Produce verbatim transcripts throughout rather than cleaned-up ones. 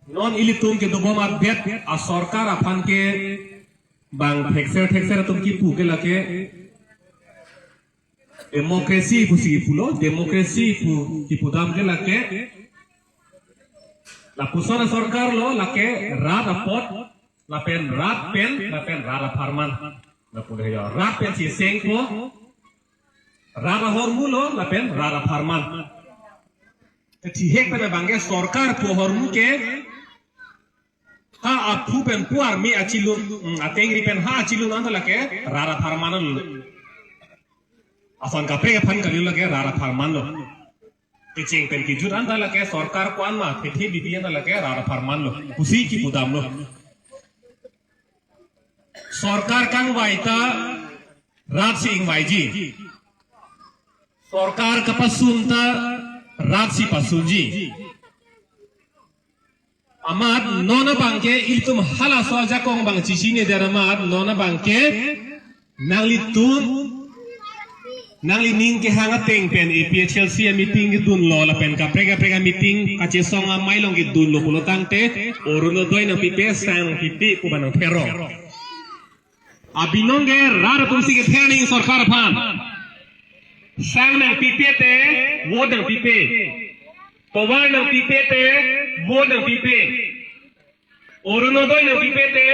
Non ilitum kedobom adet asorkar aphan ke bang thekser thekser atum kipu ke lake democracy pusi kipulo, democracy pu kipudam ke lake lapuson asorkar lo, lake rat apot lapen rat pen lapen rat apharman. Lapu dei ya, rat pensi sengpo, rat ahormu lo lapen rat apharman. Thihek pen abang ke sorkar pu ahormu ke ha aphu pen pu arme achilun, mm, atengri pen ha achilun anta lake rat apharman lo. Ason kaprek aphan kali lake rat apharman lo. Kecheng pen kejut anta lake sorkar ko-an ma, thethe bibi anta lake rat apharman lo pusi kipudam lo. Sorkar kangvai ta rat si ingvaiji. Sorkar kapasun ta rat si pasunji. Amat non abang ke ilitum halaso ajakong abang chesinidet amat non abang ke nanglitum, nanglining kehang ateng pen A P H L C a-meeting kedun lo lapen kaprek kaprek a-meeting kachesong amei along kedun lo pulo tangte Orunodoi nangpipe, sang nangpipe pu abang nangtherong. Abinong ke rat atum si kether nangji sorkar aphan. Sang nangpipe te vote nangpipe. Tovar nangpipe te vote nangpipe. Orunodoi nangpipe te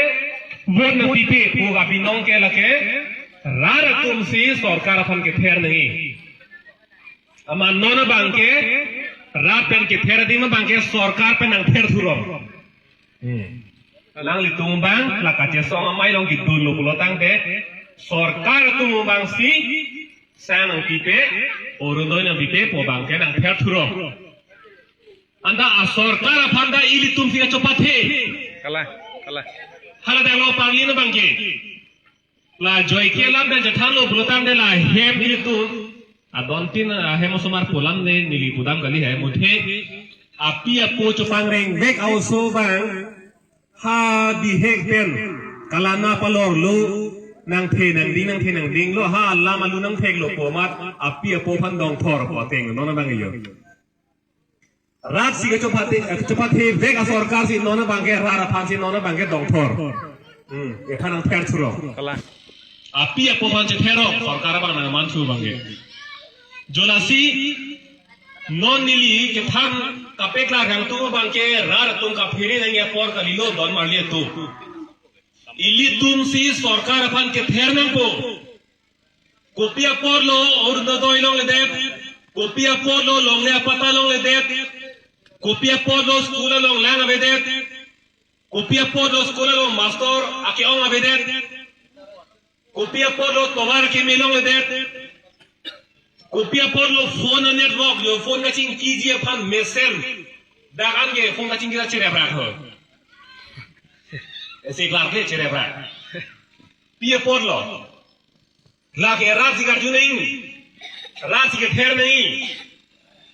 vote nangpipe pu abinong ke lake rat atum si sorkar aphan kether nangji. Amat non abang ke rat pen kether adim abang ke sorkar pen nangther thurong. Hmm. Nanglitum abang la kachesong amei along kedun lo pulo tangte sorkar atum abang si sang nangpipe, Orunodoi nangpipe pu abang ke nangther thurong. Anta asorkar aphan ta ilitum si kachopathe. Kalang, kalang. Hala dang lo parlin abang ke. La joike alam pen chethanlo pulo tangte la hem ilitum adon tin ahem osomar pu alam ne neli pudam kali, hem muthe api apo chopangreng vek a-oso abang ha bihek pen kalana palor lo, nangthe nangding nangthe nangding lo, ha alam alu nangthek lo pu amat api apo aphan dongthor pu ateng non abang iyo. Rat si kachopathe, kachopathe vek asorkar si non abang ke rat aphan si non abang ke dongthor. Hmm, ephan nangther thurong. Kalang. Api apo aphan chetherong, sorkar abang nangman thu abang ke. Jo lasi non neli kethan kapeklar hang atum abang ke rat atum kaphere nangji apor kalilo don marli atum. Ilitum si sorkar aphan kether nangpo. Kopi apor lo Orunodoi longledet, kopi apor lo longle apatta longledet, kopi apor lo school along lang avedet, kopi apor lo school along master ake-ong avedet, kopi apor lo tovar keme longledet, kopi apor lo phone network, yo phone kachingkiji aphan mesen. Dak an ke phone kachingki ta cherep rak ho. Esi klar ke cherep rak. Pi apor lo. Lake rat si karju nangji, rat si kether nangji.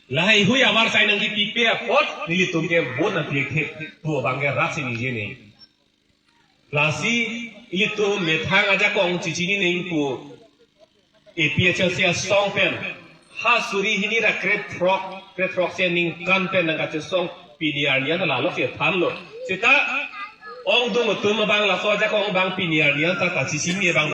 Lahai hui avarsai nangkipipe apot nelitum ke vote nangpithe pu abang ke rat si ningje nangji. Lasi ilitum methang ajakong chechini nangji pu A P H L C asong pen ha suri hini ra krethrok, krethrok si aningkan pen nangkachesong pini arni an ta lalo si thanlo. Seta ongdung atum abang laso ajakong abang pini arni an ta kachesini abang